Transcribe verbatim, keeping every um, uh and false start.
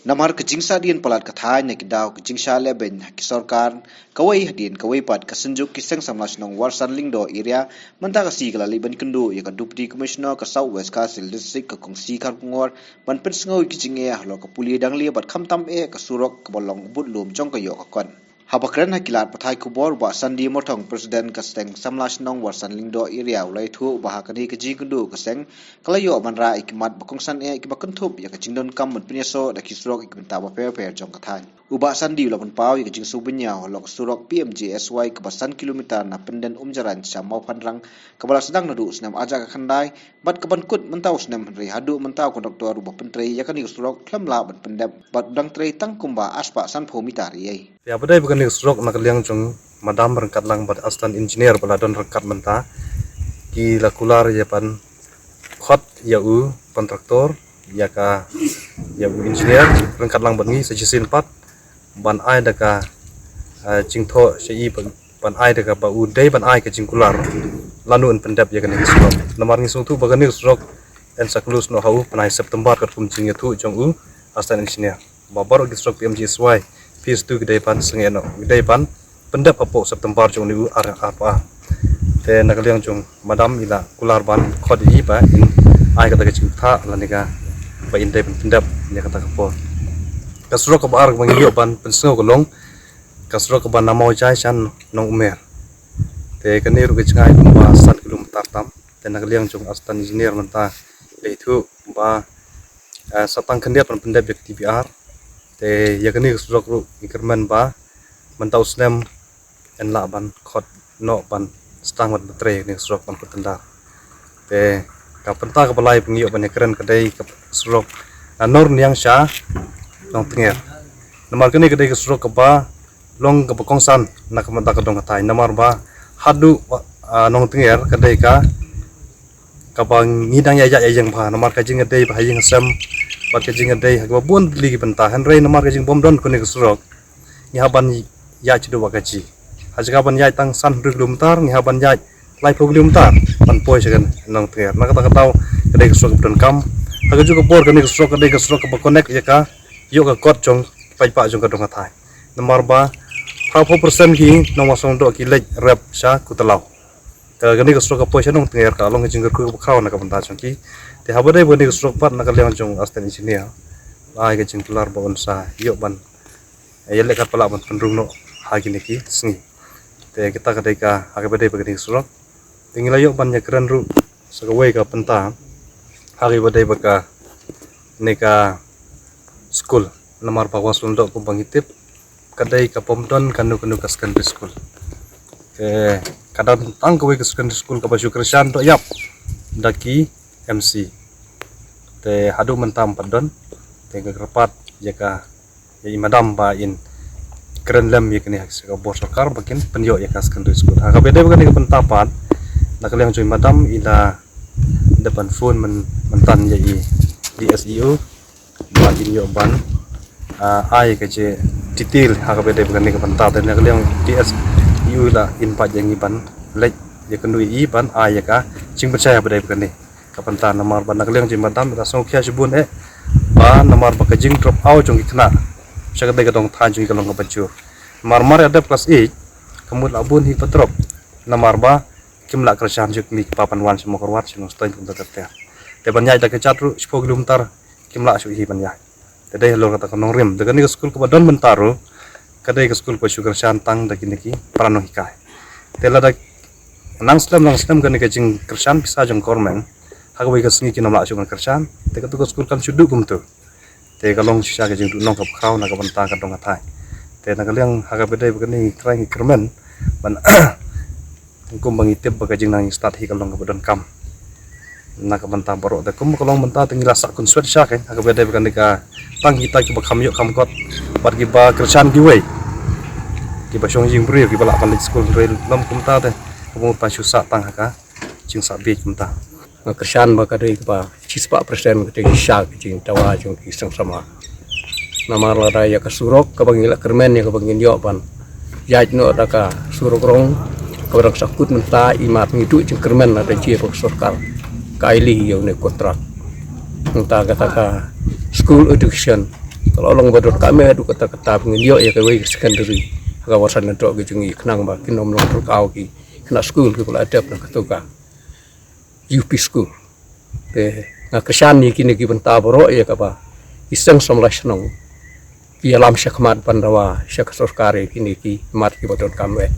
Namar ka jingsahdien palat ka thaiñ na ki daw ka jingshah lehbeiñ ha ki sorkar kawei hadien kawei pat, ka Synjuk ki Seng Samla Shnong Warsan Lyngdoh Area mynta ka sngi ka la leit ban kynduh ïa ka Deputy Commissioner ka South West Khasi Hills District, ka Kong C Kharkongor, ban pynsngew ïa ki jingeh halor ka pule danglih bad khamtam eh ka surok kaba long budlum jong ka ïoh ka kot. Haba kren ha ki lad pathai khubor, Bah Sandy Myrthong, President ka Seng Samla Shnong Warsan Lyngdoh Area, u la ïathuh ba ha kane ka jingïakynduh ka seng ka la ïoh ban rah ïa ki mat ba kongsan eh kiba kynthup ïa ka jingdonkam ban pynïasoh da ki surok ïa ki bynta bapher bapher jong ka thaiñ. U Bah Sandy u la pynpaw ïa ka jingsngewbha halor ka surok P M G S Y kaba san kilometer na Pynden Umjarain sha Mawphanrang, kaba la sdang naduh u snem ar hajar khyndai bad kaban kut mynta u snem, hynrei haduh mynta u kontraktor uba pyntrei ïa kane ka surok khlem lah ban pyndep bad u dang trei tang kumba ar spah sanphew meter ïa. Ïa, ba dei ba kane ka surok, na ka liang jong madam ryngkat lang bad assistant engineer ba la don ryngkat mynta, ki la kular ïa ban khot ïa u kontraktor, ïa ka, ïa u engineer ryngkat lang bad ngi sa shisien pat ban ai da ka, eh, jingthoh sha i ban, ban ai da kaba u dei ban ai ka jingkular lano yn pyndep ïa kane ka surok. Namar ngi sngewthuh ba kane ka surok yn sa close noh ha u bnai September katkum jingïathuh jong u assistant engineer ba baroh ki surok P M G S Y phase two ki dei ban sangeh noh, ki dei ban pyndep hapoh September jong une u ar, ar, ar. Te na ka liang jong madam i la kular ban khot ïa i ba in ai kata ka jingthoh lane kaba in dei ban pyndep ïa kata ka por. Ka surok kaba ar kaba ngi ïoh ban pynsngew ka long ka surok kaba na Mawjai sha Nongumer. Te kane ruh ka jngai kumba san kilometer tam. Te na ka liang jong assistant engineer mynta la ïathuh ba, eh, sa tang khyndiat ban pyndep ïa ka T P R. Te ïa kane ka surok ruh ngi kyrmen ba mynta u snem yn lah ban khot noh ban sdang ban pyntrei ïa kane ka surok ban kut tyndar. Te ka bynta kaba lai ba ngi ïoh ban ïakren ka dei ka surok na Norniang sha Nongtnger. Namar kane ka dei ka surok kaba long kaba kongsan na ka bynta ka dong ka thaiñ, namar ba haduh, ah, Nongtnger ka dei ka, kaba ngi dang ïaid ïaid ïa ïing bha, namar ka jingïadei bad ha ïing ha sem bad ka jingïadei ha kaba bun tylli ki bynta, hynrei namar ka jingbym don kane ka surok ngi hap ban ïaid shaduh Wahkaji. Ha jaka ban ïaid tang san hynriew kilometer ngi hap ban ïaid laiphew kilometer ban poi sha ka Nongtnger. Na kata ka daw ka dei ka surok kaba donkam. Ha kajuh ka por kane ka surok ka dei ka surok kaba connect ïa ka, ïoh ka kot jong ki paidbah jong ka dong ka thaiñ. Namar ba phraphew percent ki nongwan song doh ki leit rep sha Kutlaw. Te kane ka surok ka poi sha Nongtnger ka long ka jingkyrkhu kaba khraw na ka bynta jong ki. Te haba dei ba kane ka surok pat, na ka liang jong assistant engineer la ai ka jingkular ba un sa ïoh ban, eh, ïaleh katba lah ban pynrung noh ha kine ki sngi. Te kita ka dei ka, ha kaba dei ba kane ka surok. Te ngi la ïoh ban ïakren ruh sa kawei ka bynta ha kaba dei ba kane ka skul. Namar ba Warsan Lyngdoh kumba ngi tip ka dei kaba ym don kano kano ka secondary school. Te ka don tang kawei ka secondary school kaba shu kyrshan doh ïap da ki M C. Te haduh mynta ym pat don. Te nga kyrpad ïa ka, ïa i madam ba in kren lem ïa kane ha ka bor sorkar ba kin pynïoh ïa ka secondary school. Ha kaba dei ba kane ka bynta pat, na ka liang jong i madam i la dep ban phone myn, mynta ïa i D S E O ba in ïoh ban, ah, ai ka jingdetail ha kaba dei ba kane ka bynta. Te na ka liang D S E O la invite ïa ngi ban leit ïakynduh ïa i ban ai ïa ka jingpynshai ha kaba dei ba kane ka bynta, namar ba na ka liang jong i madam i la sngewkhia shibun eh ba namar ba ka jing drop out jong ki khynnah sha kata ka dong thaiñ jong ngi ka long kaba jur. Namar mar ïa dep klas eight ka mut la bun hi ba drop namar ba kim lah kyrshan shuh, ki mih ki pa ban wan sha Mawkyrwat, sha Nongstoiñ kumta ter ter. Te ban ïaid da ka kjat ruh shiphew kilometer kim lah shuh hi ban ïaid. Te dei halor kata ka nongrim. Te kane ka skul kaba don mynta ruh ka dei ka skul kaba shu kyrshan tang da kine ki para nonghikai. Te lada nang slem nang slem kane ka jingkyrshan pisa jong government, ha kawei ka sngi kin ym lah shuh ban kyrshan, te katu ka skul kan shu duh kumtu. Te ka long shisha ka jingduhnong kaba khraw na ka bynta ka dong ka thaiñ. Te na ka liang ha kaba dei ba kane ngi trai ngi kyrmen ban, kumba ngi tip ba ka jingnang jingstad hi ka long kaba donkam na ka bynta baroh. Te kumba ka long mynta te ngi la sah khunswet shisha kein ha kaba dei ba kane ka, tang kita kiba kham ïoh kham kot bad kiba kyrshan kiwei, kiba shong ïing briew, kiba lah ban leit skul, hynrei lym kumta te ka mut ban shu sah tang ha ka jingsah bieit kumta. Nga kyrshan ba ka dei kaba shispah percent ka dei shisha ka jingdawa jong ki seng samla. Namar lada ïa ka surok kaba ngi la kyrmen ïa kaba ngin ïoh ban ïaid noh da ka surok rong kaba dang sa kut mynta, i mat ngi duh jingkyrmen lada jia ba ka sorkar ka ai lih ïa une u kontrak. Nangta kata ka school education Ka la long ba donkam eh haduh katta katta ba ngin ïoh ïa kawei ka secondary ha ka Bhasantoh ka jong ngi, khnang ba kin ym long tyrkaw ki khynnah skul kiba la dep na kato ka U P school. Te nga kyrshan ïa kine ki bynta baroh ïa kaba ki seng samla shnong ki ïalam shakhmat ban dawa sha ka sorkar ïa kine ki mat kiba donkam eh.